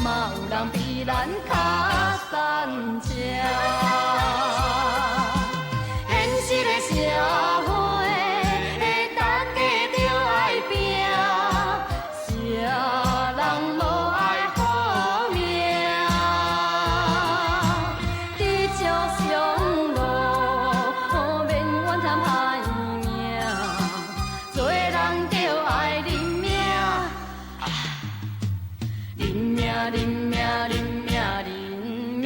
嘛有人比咱較善食。現實的社會，大家著愛拼，啥人無愛好命？知足常樂，免怨嘆歹命，做人著愛認命，認命認命認命認命。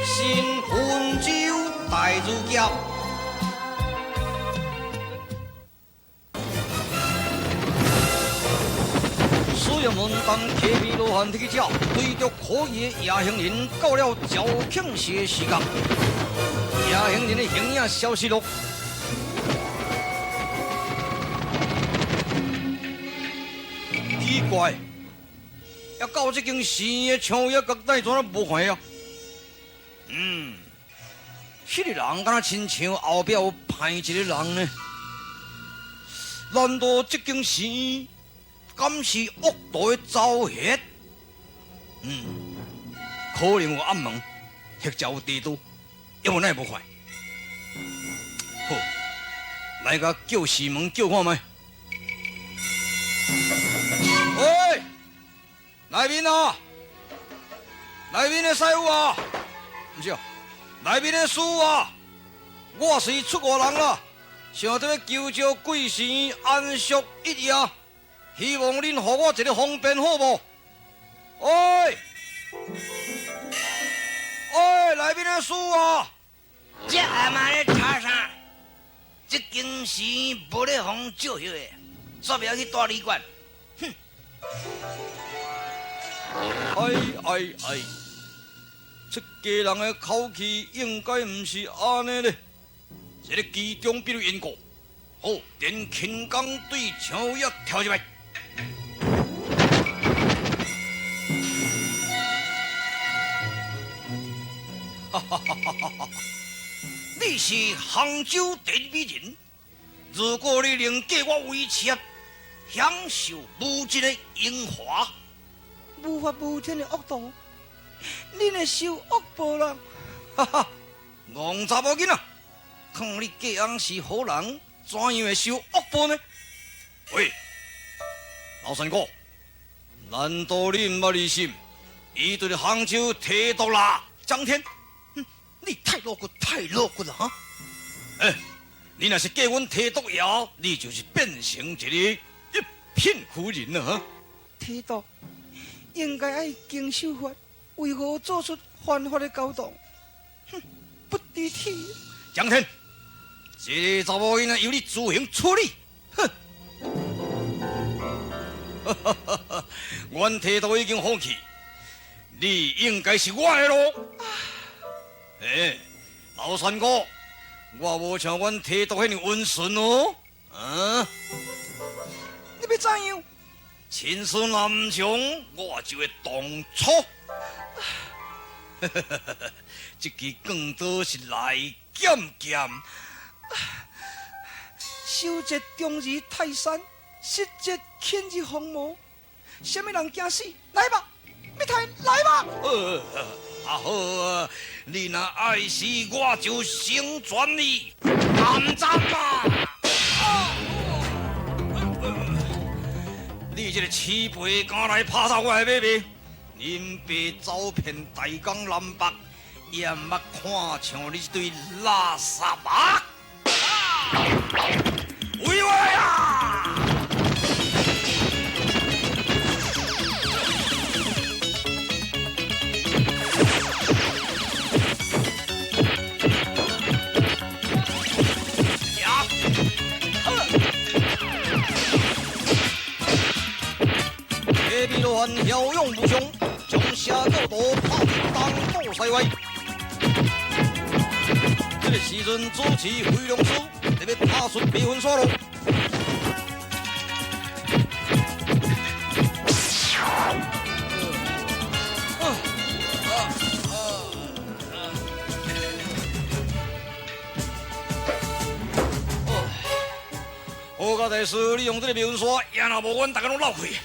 新婚酒大如劫。使用门当铁皮罗汉铁脚，对着可疑的夜行人，到了肇庆市的时间，夜行人的形影消失了。奇怪，抑到這間寺的窗葉角底，怎啊無看啊？嗯，彼個人敢若親像後壁有派一個人呢？難道這間寺敢是惡徒的巢穴？嗯，可能有暗門，或者有地道，猶哪會無看？好，來共叫寺門叫看覓。喂，內面啊，內面的師傅啊，毋是啊，內面的師傅啊，我是出外人啦，想著欲求借貴寺安宿一夜，希望恁予我一个方便好無？喂，喂，內面的師傅啊，這阿媽咧吵啥？這間寺無咧予借宿的，煞袂曉去蹛旅館。哼！哎哎哎！出家人的口氣應該毋是按呢咧，這个其中必有因果。好，電輕功對牆葉跳入來。哈哈哈哈哈！你是杭州田美人，如果你能嫁我為妾，享受無盡的榮華。無法無天的惡徒，恁會受惡報啦！哈哈，戇查某囡仔，看你嫁翁是好人，怎樣會受惡報呢？喂，老三哥，難道你毋捌離心？伊就是杭州提督啦，張天。你太露骨，太露骨了哈！欸，你若是嫁阮提督爺，你就是變成一個一品夫人了哈。提督應該愛謹守法，為何做出犯法的舉動？哼，不知恥！張天，這个查某囡仔由你自行處理。哼！哈哈哈哈，阮提督已經放棄，你應該是我的囉。欸，老三哥，我無像阮提督彼爾溫順哦。啊？你欲怎樣？親事若毋成，我就會動粗。這支鋼刀是來劍劍。守則重如泰山，失則輕如鴻毛。啥物人驚死？來吧，欲刣來吧！啊好啊，你若愛死，我就成全你，暗斬啊！你這個痴肥敢來拍走我的馬匹？恁爸走遍大江南北，也毋捌看像你這堆垃圾啊！喂喂啊！铁皮罗汉骁勇无穷，将邪教徒拍得东倒西歪。这个时阵，主持飞龙师特别拍出迷魂煞咯。大大师，你用這个迷魂沙，也若無阮，大家攏落去。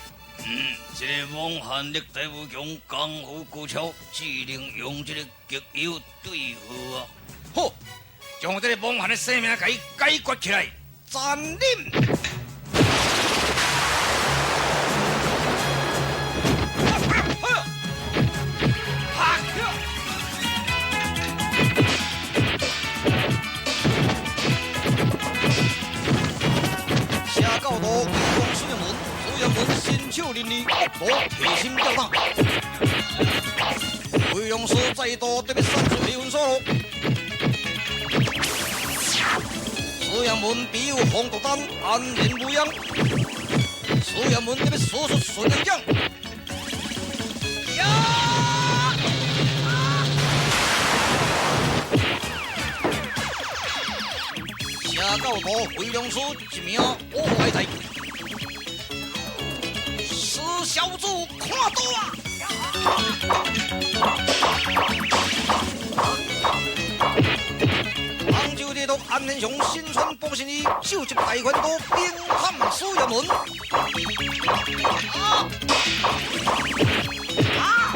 嗯，這个莽漢力大無窮，功夫高超，只能用這个極藥對付啊。好，將這个莽漢的性命共伊解決起來，斬斬。教徒围攻苏阳门，苏阳门身手伶俐，恶徒提心吊胆。威龙师再度得欲杀出迷魂沙咯。苏阳门必有防毒丹，安然无恙。苏阳门得欲使出顺阳掌。呀！邪教徒威龙师一名乌海仔。死小子，看刀啊！杭州提督安天雄身穿薄身衣，手执大拳刀，顶砍苏阳门。啊！啊！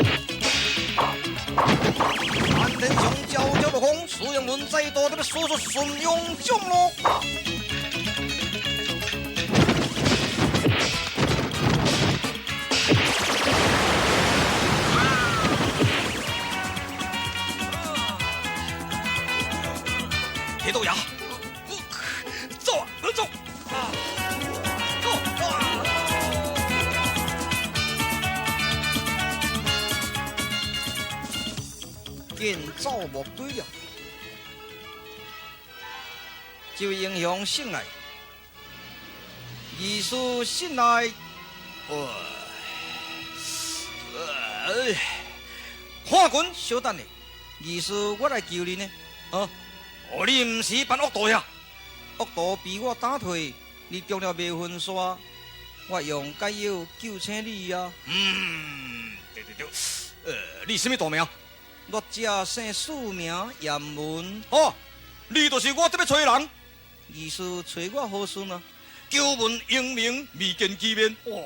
安天雄招招落空，苏阳门再度得欲使出顺阳掌咯。铁豆芽，走啊，走啊，走啊！见走无对了，这位英雄醒来，义士醒来，看拳，稍等下，义士我来救你呢，啊！哦，你毋是扮恶徒呀？恶徒被我打退，你中了迷魂沙，我用解药救醒你啊！嗯，对对对，你啥物大名？我这姓苏名严文。哦，你就是我特别揣的人。义士揣我何事呢？久闻英名，未见其面。哇，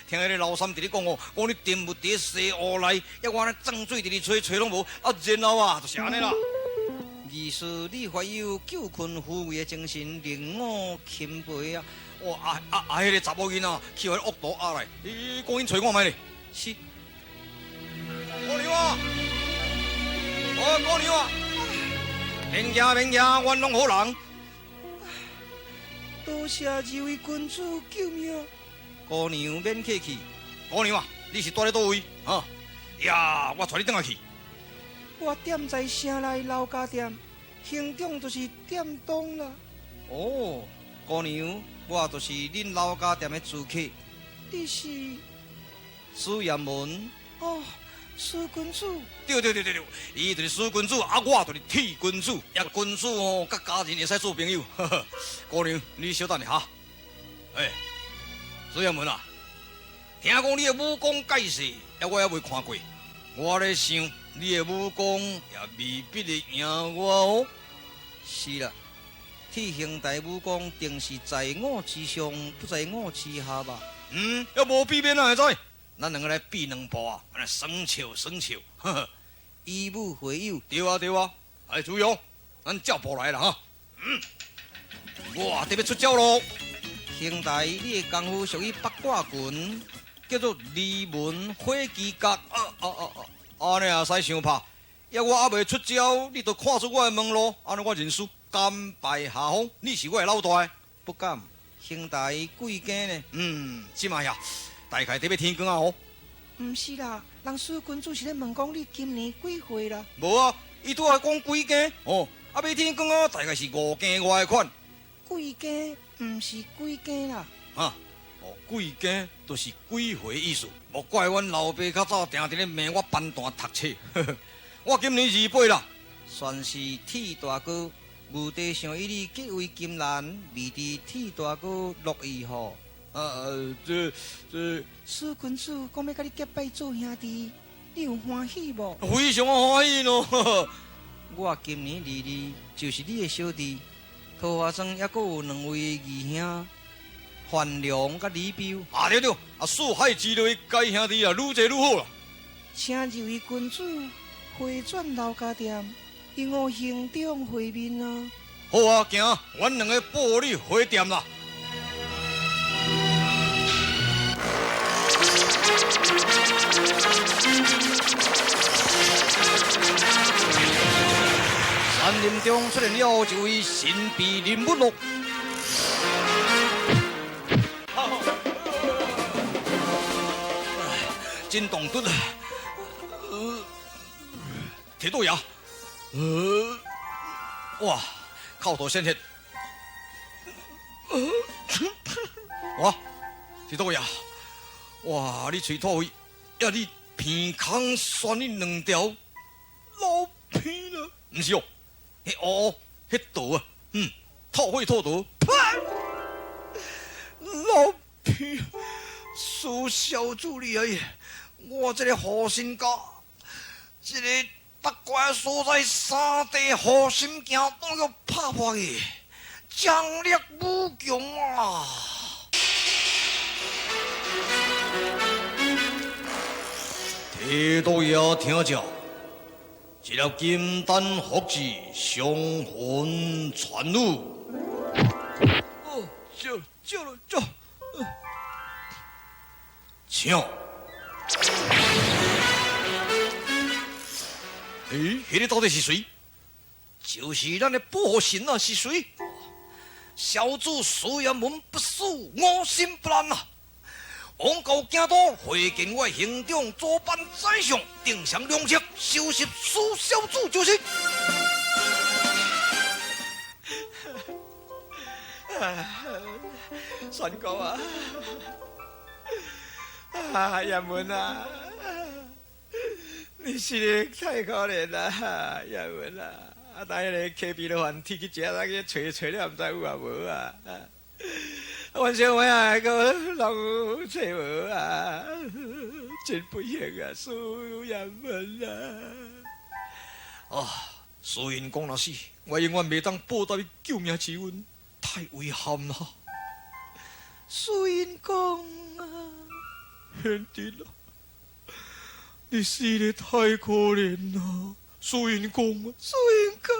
听彼个老三伫咧讲哦，讲你定物伫西湖内，抑我按呢装水伫咧揣揣攏无，啊，然后啊，就是按呢啦。义士，你怀有救困扶危的精神，令我钦佩啊！哇，啊啊啊！彼个查某囡仔去予恶徒压来，你赶紧揣看觅咧。是。姑娘啊，哦，姑娘啊，免惊免惊，阮拢好人。多谢二位君子救命。姑娘免客气。姑娘啊，你是住咧佗位？啊？呀，我带你转来去。我踮在城内老家店，兄长就是店东啦。哦，姑娘，我就是恁老家店的住客。你是苏彦文？哦，苏君子。对对对对对，伊就是苏君子，啊，我就是铁君子。呀，君子哦，佮家人会使做朋友。姑娘，你稍等下哈。哎，苏彦文啊，听讲你的武功盖世，啊，我犹未看过。我咧想，你的武功也未必会赢我哦。是啦，铁兄弟武功定是在我之上，不在我之下吧？嗯，犹无比免哪会知？咱两个来比两步啊，按呢耍笑耍笑，呵呵，以武会友。对啊对啊，哎，主勇，咱照步来啦哈。嗯，我得欲出招咯。兄弟，你的功夫属于八卦拳，叫做离门火机角。啊啊啊啊！按呢也使相拍，犹我犹未出招，你就看出我的门路，按呢我认输，甘拜下风。你是我的老大，不敢。兄弟几更呢？嗯，这摆呀，大概得欲天光啊哦。毋是啦，人苏君子是咧问讲你今年几岁啦？无啊，伊拄仔讲几更哦，啊欲天光啊，大概是五更外款。几更毋是几更啦。啊，哦，几更就是几岁意思。莫怪阮老爸较早定定咧骂我笨蛋读册。我今年28啦，算是铁大哥。无地想以你结为金兰，未知铁大哥乐意吼？这苏君子讲欲佮你结拜做兄弟，你有欢喜无？非常欢喜咯！我今年22，就是你的小弟。桃花庄犹阁有两位义兄，范良佮李彪。啊对对，啊四海之内该兄弟啊，愈济愈好啦。请二位君子回转刘家店，与我兄长会面啊！好啊，行，阮两个报你回店啦。山林中出现了一位神秘人物咯。真动突啊！铁豆芽，哇，口吐鲜血！哇，铁豆芽，哇，你喙吐血，呀，你鼻孔酸你两条老鼻了，毋是哦，彼乌彼毒啊，吐血吐毒，老鼻，苏小主你哎，我这个好心家，这个八卦所在三地护心镜拢要拍破去，将力无穷啊！铁道爷听者，一粒金丹福字上魂传入。哦，救救了救！请。欸，彼个到底是谁？就是咱的保护神啊！是谁？小主苏彦文不死，我心不安啊！王高京都会见我兄长左班宰相，定上良策，收拾苏小主就是。三哥啊，啊，叶文啊，你实在太可怜啦，叶文啊！啊，当彼个溪边老番铁去食，咱去揣揣了，毋知有啊无啊？阮小妹啊，阁拢揣无啊，真不幸啊，苏叶文啊！啊，苏云公若死，我永远袂当报答你救命之恩，太遗憾啦！苏云公啊，贤弟啊，你死得太可怜啦！苏云公啊，苏云公，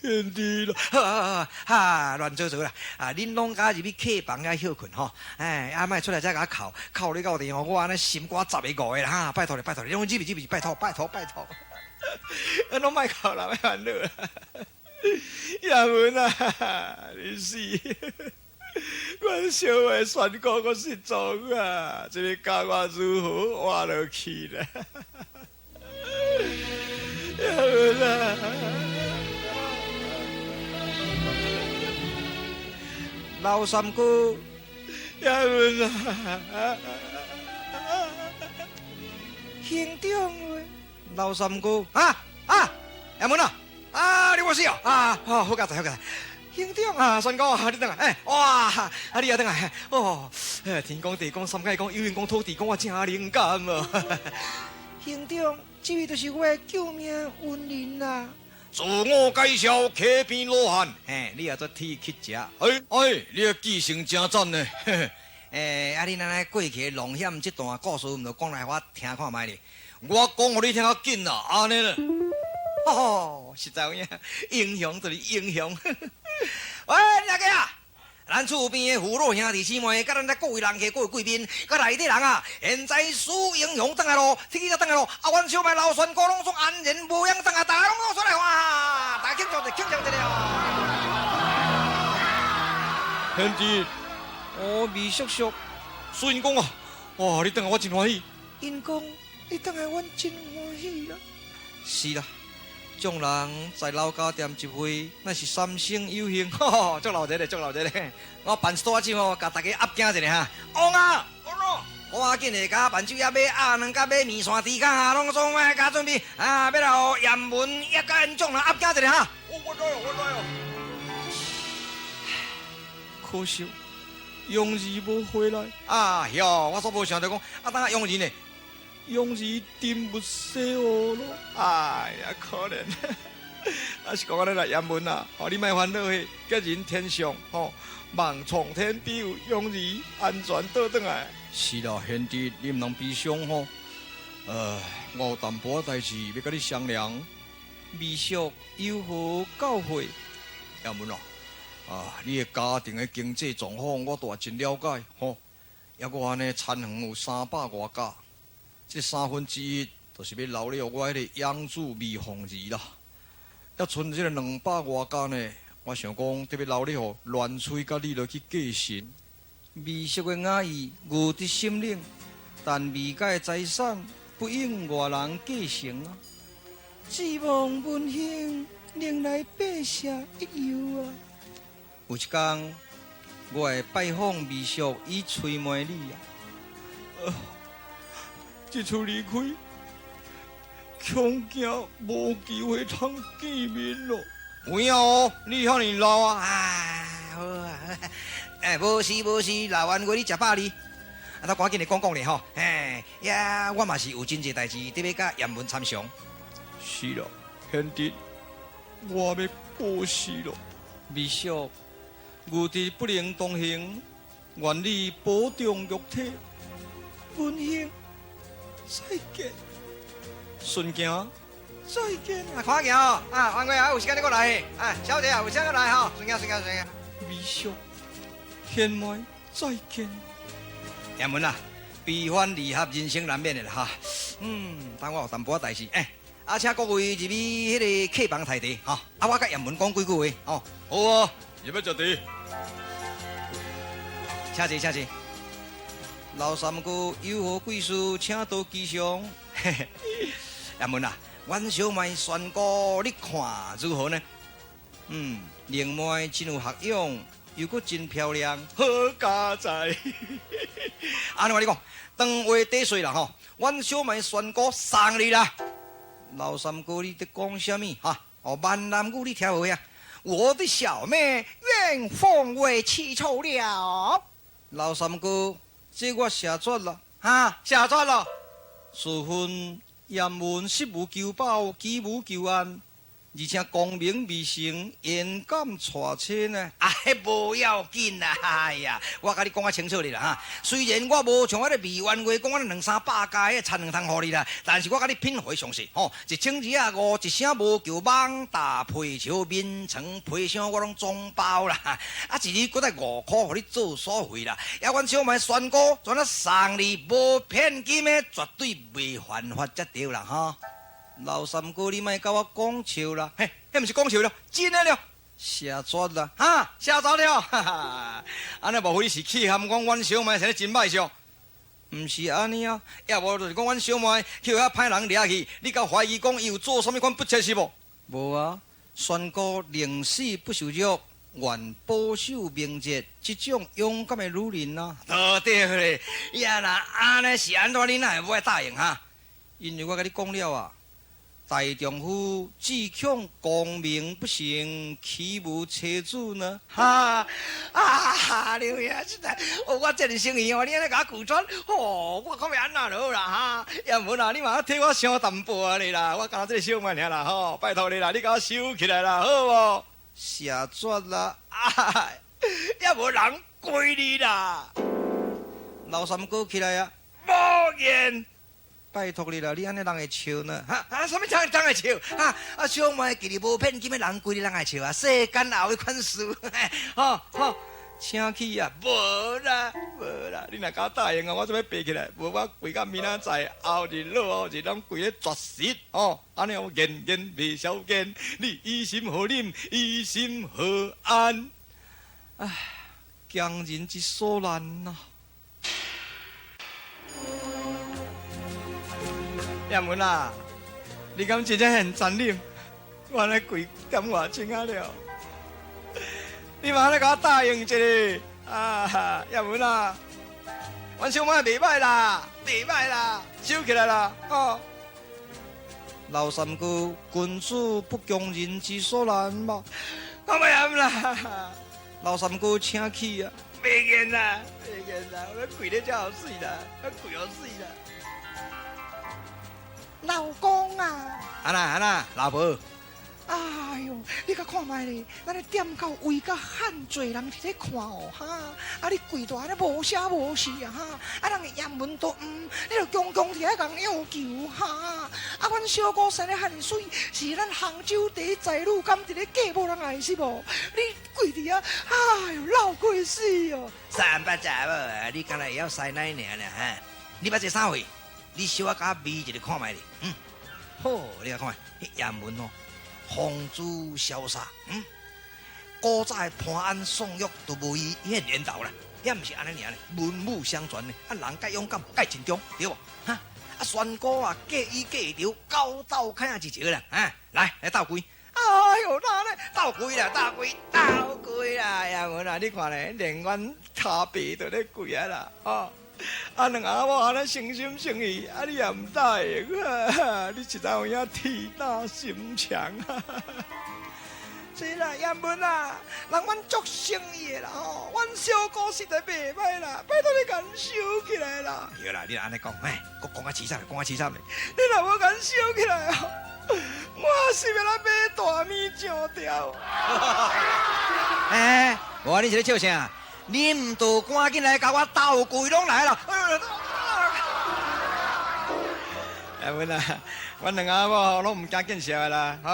贤弟啦，哈哈，乱做做啦！啊，恁拢敢入去客房遐歇困吼？哎，啊，莫出来再共我哭，哭你到电话，我按呢心肝十个五个啦！哈，拜托你，拜托你，拢入去入去，拜托拜托拜托！啊，拢莫哭啦，莫烦恼啦！叶文啊，你死！阮小妹宣告我失踪啊！这个教我如何活落去啦？叶文啊，老三哥，叶文啊，兄长，老三哥，啊啊，叶文啊，啊，你无死哦，啊，好，好佳哉，好佳哉。兄长啊，三哥啊，你转来，哎，哇，啊，你也转来，哦，天公地公三界公，有缘公土地公，我真灵感啊！兄长，这位就是我的救命恩人啦。自我介绍，溪边罗汉。嘿，你也做铁乞食。哎哎，你的记性真赞呢。哎，啊，你咱来过去龙险这段故事，毋著讲来我听看觅咧。我讲予你听较紧啦，按呢啦。哦，实在有影，英雄就是英雄。喂，大家啊，咱厝边的父老兄弟姊妹，佮咱这各位人客、各位贵宾，佮内底人啊，现在苏英雄转来咯，铁乞仔转来咯，啊，阮小妹老孙哥拢总安然无恙转来，大家拢拢出来哇，大家庆祝者，庆祝者哦。贤弟，哦，米叔叔，苏英公啊，哇，你转来我真欢喜。英公，你转来阮真欢喜啦。是啦。众人在老家店集会，那是三生有幸，吼，足闹热咧，足闹热咧。我办一桌酒吼，共大家压惊一下哈。王啊，王哦，我紧来共办酒也买鸭卵，佮买面线猪脚哈，拢总我加准备啊，欲来予叶文也佮𪜶众人压惊一下哈。我知哦，我知哦。可惜，杨儿无回来。啊哟，我煞无想著讲，啊，当杨儿呢？杨儿沉入西湖咯。哎呀，可怜！啊是講按呢啦，葉文啊，吼你莫煩惱嘿，吉人天相吼，望蒼天庇佑，養兒安全倒轉來。是啦，賢弟，你毋通悲傷吼。我有淡薄仔代誌欲佮你商量。未叔有何教誨？葉文啊，啊，你的家庭的經濟狀況我都也真了解吼。抑閣按呢，田園有三百外甲，這三分之一就是欲留予我彼个養子未鳳兒啦。抑賰這个兩百外甲呢，我想講得欲留予欒翠佮你落去繼承。未叔的雅意，牛得心領，但未家的財產不應外人繼承啊！只望文兄能來擘舍一遊啊！有一工，我會拜訪未叔以催媒你啊！這次離開，恐驚無機會通見面咯。有影哦，你遐爾老啊！啊，好啊，哎，無事無事，老冤話你食百二。啊，咱趕緊來講講咧吼，嘿，呀，我嘛是有真濟代誌得欲佮葉文參詳。是啦，賢弟，我欲過世咯。未叔，牛弟不能同行，願你保重玉體。文兄，再見。順行，再見。啊，看行哦，啊，王貴啊，有時間你過來。啊，小姐啊，有時間來吼，順行順行順行。未叔，賢妹，再見。葉文啊，悲歡離合，人生難免的啦哈。嗯，等我有淡薄仔代誌，欸，啊，請各位入去彼个客房提茶，吼。啊，我佮葉文講幾句話，吼。好啊，入去食茶。請坐，請坐。老三哥有何貴事，請多吉祥。嘿嘿，葉文啊，阮小妹宣哥，你看如何呢？嗯，靈妹真有學養，又閣真漂亮，好佳哉！按呢我你講，當話底稅啦吼，阮小妹宣哥送你啦。老三哥，你佇講啥物？哈？哦，閩南語你聽無呀？我的小妹願奉為妻酬了。老三哥，這我謝絕了，哈，謝絕了。自問葉文實無求報，虛無求安，而且功名未成，焉敢娶妻呢？啊，彼無要緊啦！哎呀，我共你講較清楚哩啦哈。雖然我無像彼个未冤話講按呢兩三百家彼田園通予你啦，但是我共你品回相識吼，一千二仔五，一聲無求，網搭皮草、眠床、皮箱，我攏總包啦。啊，一日閣愛五箍，予你做所費啦。抑阮小妹宣哥，全啊送你，無騙金的，絕對袂犯法才對啦吼。老三哥，你莫佮我講笑啦！嘿，彼毋是講笑了，真的了，謝絕啦！哈，謝絕了！哈哈，按呢莫非你是去含講阮小妹生得真歹相？毋是按呢啊，抑無就是講阮小妹去予遐歹人掠去，你敢懷疑講伊有做啥物款不切是無？無啊，宣哥寧死不受辱，願保守名節，這種勇敢的女人啊！對咧，呀若按呢是按怎，你哪會無愛答應哈？因為我共你講了啊。大丈夫只恐功名不成，豈無妻子呢？哈啊！劉爺實在，我這爾生意哦，你按呢共我拒絕，哦，我講欲按怎落啦哈？葉文啊，你嘛替我想淡薄仔啦，我干焦這个小妹爾啦吼，拜託你啦，你共我收起來啦，好無？謝絕啦，啊，也無人歸你啦。老三哥起來啊，無言。拜託你啦，你按呢人會笑呢？哈啊！啥物人人會笑？啊啊！小妹記得無騙金的人，規日人會笑啊！世間也有彼款事，吼吼，請去啊！無啦無啦，你若敢答應啊，我就欲爬起來。無我跪到明仔載，後日落後日，攏跪咧絕食吼。按呢我言言袂消言，你於心何忍？於心何安？唉，強人之所難啊！葉文啊，你敢真正很殘忍？我按呢跪點外鐘仔了，你嘛按呢共我答應一下啊！葉文啊，阮小妹袂䆀啦，袂䆀啦，收起來啦！哦，老三哥，君子不強人之所難嘛。我袂含啦，老三哥，請起啊！袂緣啦，袂緣啦，我跪咧遮予媠啦，我跪予媠啦。老公啊，按怎按怎，老婆，哎哟，你共看覓咧，咱的店口圍甲漢濟人佇咧看哦，哈！啊，你跪蹛按呢無聲無勢啊，哈！啊，人的閻文都毋，你就強強佇遐共要求，哈！啊，阮小姑生得遐爾媠，是咱杭州第一才女，敢佇咧嫁無人愛是無？你跪佇遐，哎喲，老過死哦！三八查某啊，你敢若會曉師奶爾呢？哈？你捌這啥貨？你小可共我味一下看覓咧，嗯，好，你來看，彼閻文哦。風姿瀟灑，嗯，古早的潘安、宋玉都無伊彼个年頭啦，遐毋是按呢爾咧，文武雙全的，啊人蓋勇敢，蓋盡忠，對無？哈，啊宣姑啊，嫁伊嫁會著，狗鬥較一招啦，啊，來來鬥跪，哎喲，哪咧鬥跪啦，鬥跪，鬥跪啦，閻文啊，你看咧，連阮頭爸都咧跪啊啦，哦。啊，兩翁仔某按呢誠心誠意，啊，你也毋答應，你實在有影鐵打心腸啊！是啦，閻文啊，人阮足誠意的啦吼，阮小姑實在袂歹啦，拜託你共收起來啦。對啦，你若按呢講，哎，閣講較淒慘，講較淒慘咧。你若無共收起來哦，我是欲來買大物上吊。哎，無你是咧笑啥？你毋著趕緊來共我鬥跪攏來啦！閻文啊，阮兩翁仔某攏毋驚見笑的啦，吼！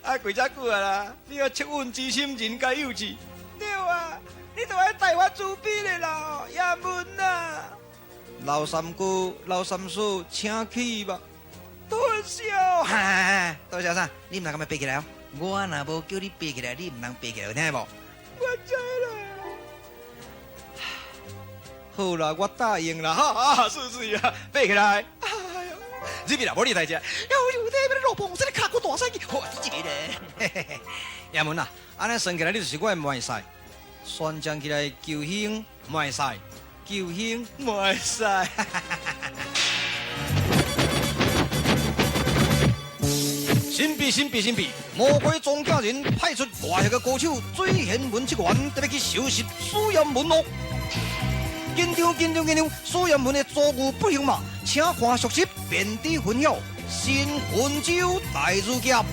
啊，跪遮久啊啦，你有惻隱之心，人皆有之。對啊，你著愛大發慈悲的啦，閻文啊！老三哥、老三嫂，請起吧。多謝，多謝啥？你毋通共爬起來哦！我若無叫你爬起來，你毋通爬起來，有聽無？我知啦。好啦，我答應啦，哈，是是啊，爬起來。哎喲，入去啦，無你代誌。喲喲，這欲落磅，這个跤骨大細去，好，這個咧。閻文啊，按呢算起來，你就是我的賣婿。算賬起來，求兄賣婿，求兄賣婿。神秘神秘神秘，魔鬼莊家人派出外號的高手水玄文七元，特別去收拾史艷文哦。緊張緊張緊張，史艷文的遭遇不幸嘛，請看續集，便佇分曉，新溫州大儒俠。